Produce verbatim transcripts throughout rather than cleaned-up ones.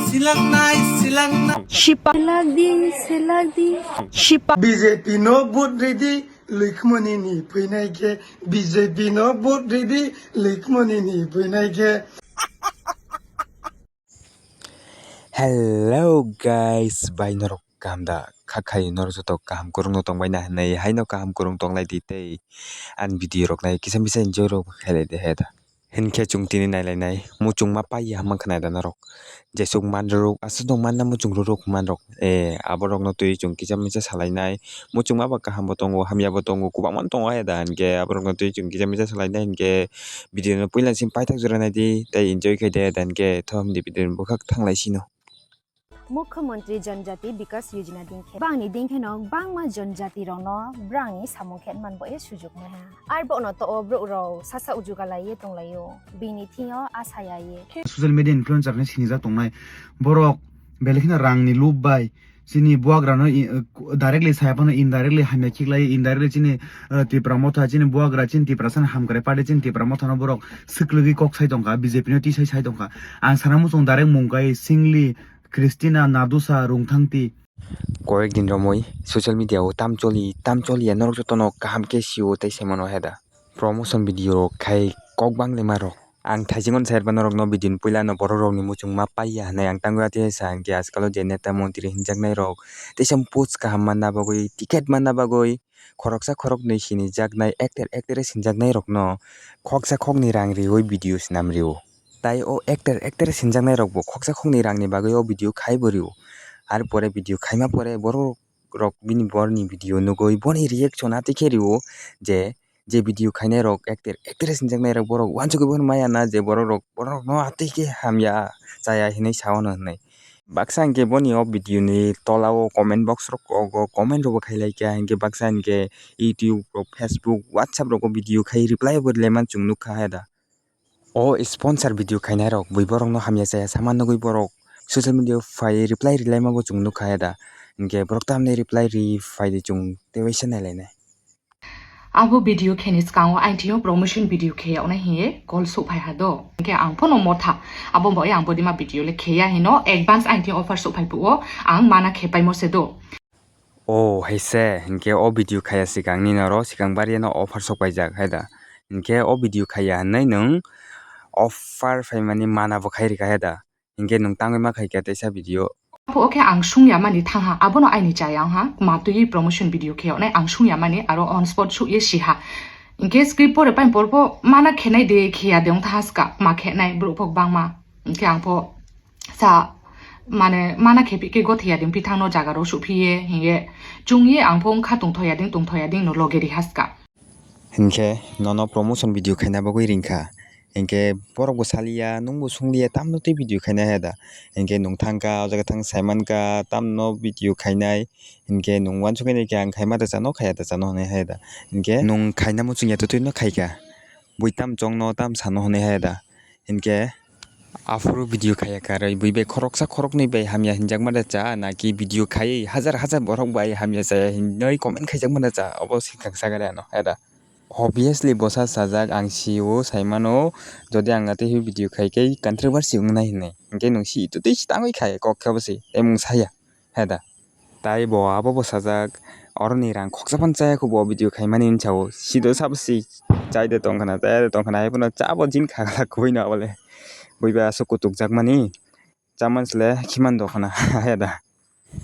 Silaknai, silaknai. Sipa. Silak di, silak di. Sipa. B J P no vote ridi, Luikmoni ni phuinai khe. B J P no vote ridi, Luikmoni ni phuinai khe. Hello guys, bai norok kaham da? Kha khai norok joto kaham kwrwngno tongbai na hinwi haino kaham kwrwng tonglai di tei ani video rok nai kisa misa enjoy rok khailai di he da. Hinkhe chwng tini nailainai muchungma paiya hwnma khwnai da norok. Jesuk manrok aswk dong manna muchung rurok manrok. Eh, aborokno twi chwng kisa misa salainai. Muchungma ba kahambo tongo, hamyabo tongo, kwbangma tongo he da. Hinkhe aborokno twi chwng kisa misa salainai hinkhe video no puila simi paithak jora naidi tei enjoy khai de he da. Hinkhe thom di video ni bwkhak thanglai sino. Mukhyamantri Janjati Bikas Yojana dingkhe. Bangni dingkhe no bangma janjati rokno brangni samung khe manbo e sujuk maiha. Arbo no to o borok rok sasa ujuga lai ye tong lai o. Bini thing o asaya ye. Social media influencer ni sinijak tongnai borok belai kheno rang ni lob bai chini buagra no i-, directly saya phano indirectly hamya khiklai, indirectly chini, uh, Tipra Motha chini buagra chini Tiprasa ni hamkrai party chini Tipra Motha no borok swklwgwi kok sai tongkha, B J P no tisai sai tongkha. Ang sana muchung direct mung kai singli Christina Nadusa Rungthangti. Koyek din romwi social media o tam choli, tam choli ya norok jotono kaham khe sio tei se mano he da. Promotion video rok khai kok bang le ma rok. Ang thaisingon serba norokno video ni puila no borok rokni muchung ma paiya hinwi ang tangwi ati sa hinkhe ajkalo je neta montri hinjaknai rok teisa post kaham manna bagwi, ticket manna bagwi khoroksa khoroknwi sinijaknai actor actress hinjaknai rokno khoksa khoknwi rang riwi video swnam rio. Tai o actor actress hinjaknai rokbo khoksa khoknwi rangni bagwi o video khai bo rio. Ar pore video khaima pore borok rok bini borni video nugwi boni reaction atwi khe rio je, je video khainai rok actor actress hinjaknai rok borok uansugwi bono maya na je borok rok, borok rokno atwi khe hamya chaya hinwi sao no hinwi. Baksa hinkhe boni o video ni tola o comment box rok o comment rok bo khai lai kha hinkhe baksa hinkhe YouTube rok, Facebook, WhatsApp rok o video khai reply bo rilai man chwng nukha he da. O sponsor video khainai rok bui borok no hamya chaya sama nugwi borok social media o phai reply rilai ma bo chwng nukha he da. Hinkhe borok tamni reply ri phai di chwng tei waisa nai lai nai. Abo video kheni swkango aini thio promotion video khe yawnai hiye call sok phai ha do. Hinkhe ang phano motha abo bo ang bodima video le khe ya hino advance aini thio offer sok phai phuo ang mana khe paimo se do. O hai se, hinkhe o video khaya swkang nini oro swkang bariano offer sok paijak hai da. Hinkhe o video khaya hinwi nwng offer phaimani mana bo khai rwkha hai da. Hinkhe nwng tangwi ma khaikha teisa video. Apho okhe ang sungya mani thangha, abono aini chaya wngha, matwi promotion video khe onai ang sungya mani aro on spot sukye siha. Hinkhe script pore pain porbo mana khenai de khiya de wngtha haska, ma khenai borok pok bangma. Hinkhe ang pho sa mane mana khepi khe gothiya ding pithang no jaga ro suphiye hiye chungye ang pho wngkha tongthoya ding tongthoya ding no loge ri haska. Hinkhe nono promotion video khaina bagwi ringkha. Hinkhe borok bo saliya, nwng bo sungliya, tamno tei video khaina hai da. Hinkhe nwng thangkha, o jaga thang saimankha, tamno video khainai. Hinkhe nwng uansukgwi naikhe ang khaima da chano, khaya da chano hinwi hai da. Hinkhe nwng khaina muchungya, totwi no khaikha. Bui tam chongno, tam sano hinwi hai da. Hinkhe aphuru video khaya karwi bui bai khoroksa khoroknwi bai hamya hinjakma da cha, naki video khaiwi hajar hajar borok bai hamya chaya hinwi comment khaijakma da cha, obo swkang sagari ano hai da. Obviously bwsa sajak ang sio, saimano, jodi ang atwi video khai khe controversy wngnai hinwi, hinkhe nwng si totwi si tangwi khai kok khe obo se, tei mung saya, heda. Tai bo abo bo sajak, oroni rang khoksa phano chaya kho bo video khaimani hinwi sao, sido sabo si chai de tong khna, chaya de tong khna, hai phano cha bo jin kha glak kubui no abole, buiba aswk kutuk jakmani. Chamani sle khiman do khna heda.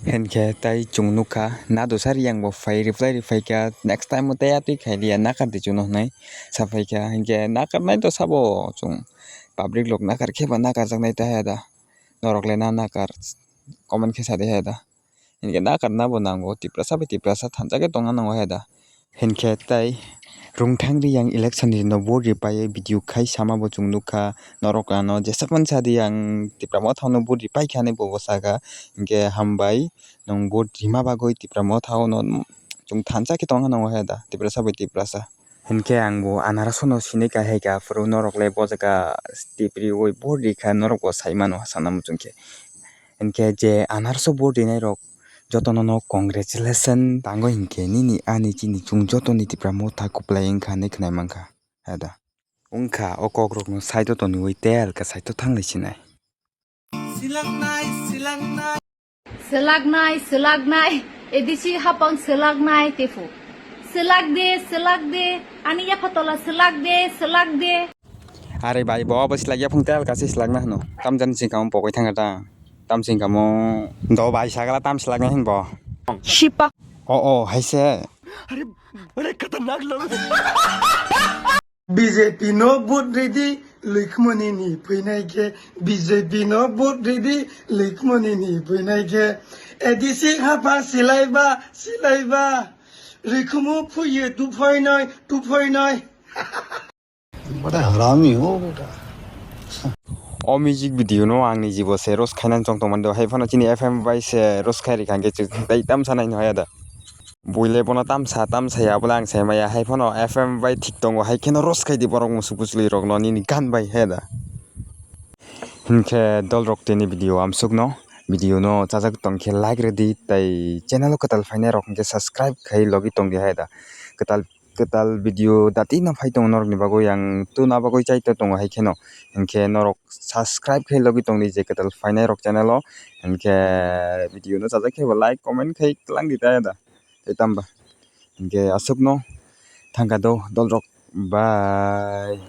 Hinkhe tai chwng nukha, nado sa riyang bo phai reply riphaikha, next time o tei atwi khai liya, nakar di chwngno hwnwi saphaikha. Hinkhe nakarnai do sabo chwng, public rok nakar khe ba nakarjaknai ta heda. Norok le na nakar, comment khe sa di heda. Hinkhe nakarna bo nango, Tiprasa bai Tiprasa thansa khe tongna nango heda. Hinkhe tai rwngthang riyang election ni no vote ripaiwi video khai sama bo chwng nukha. Norok ano jesakmani sadi ang Tipra Motha no vote ripaikha hinwi bo bwsakha. Hinkhe hambai nwng vote rima bagwi Tipra Motha no chwng thansa khe tongna nango hai da Tiprasa bai Tiprasa. Hinkhe ang bo anarso no sinwi kahaikha, aphuru norok le bo jaga tip riwi vote rikha, norok bo saimano sana muchungkhe. Hinkhe je anarso vote rinai rok jotono no congratulation tango hinkhe nini ani chini chwng jotoni Tipra Motha kwplai wngkha hinwi khwnai mankha. Heda. Wngkha o kokrokno side-o toniwi tel ka side-o thanglai sinai. Silangnai, silangnai. Selaknai, selaknai, edisi hapang selaknai tefu. Selak de, selak de, ani yapha tola selak de, selak de. Are bai, bo abo selak yaphang tel kasi selakna hino. Tam jan singkamo pokoi thangkha ta. Tam singkamo do bai sagala tam selakna hin bo. Sipak. O, o, haise. Are, are khatarnak log. B J P no vote ridi, Luikmoni ni phuinai khe, B J P no vote ridi, Luikmoni ni phuinai khe, A D C hapha silaiba, silaiba, Rikhumu phuye tuphoinoi, tuphoinoi. Bada harami ho beta. O music video no ang ni jibo se roast khainani chong tongmani do, hai phano chini F M bai se roast khai rikha, hwnkhe chwng tei tam sanai no haya da. Buile bono tamsa tamsa ya bole ang sai maya, hai phano F M bai thik tongo, hai kheno roast khai di borok musuk bwchwlwi rokno nini gan bai he da. Hinkhe dol rok tini video amsuk no, video no chajak tong khe like rwdi, tai channel o kwtal phainai rok hinkhe subscribe khai logi tong di hai da. Kwtal kwtal video dati no phai tongo norok ni bagwi, ang tuna bagwi chai to tongo hai kheno, hinkhe norok subscribe khai logi tong di je kwtal phainai rok channel o, hinkhe video no chajak khe bo like comment khai tlang di ta da. Tei tamba. Hinkhe aswkno thangkha do dolrok. Bye.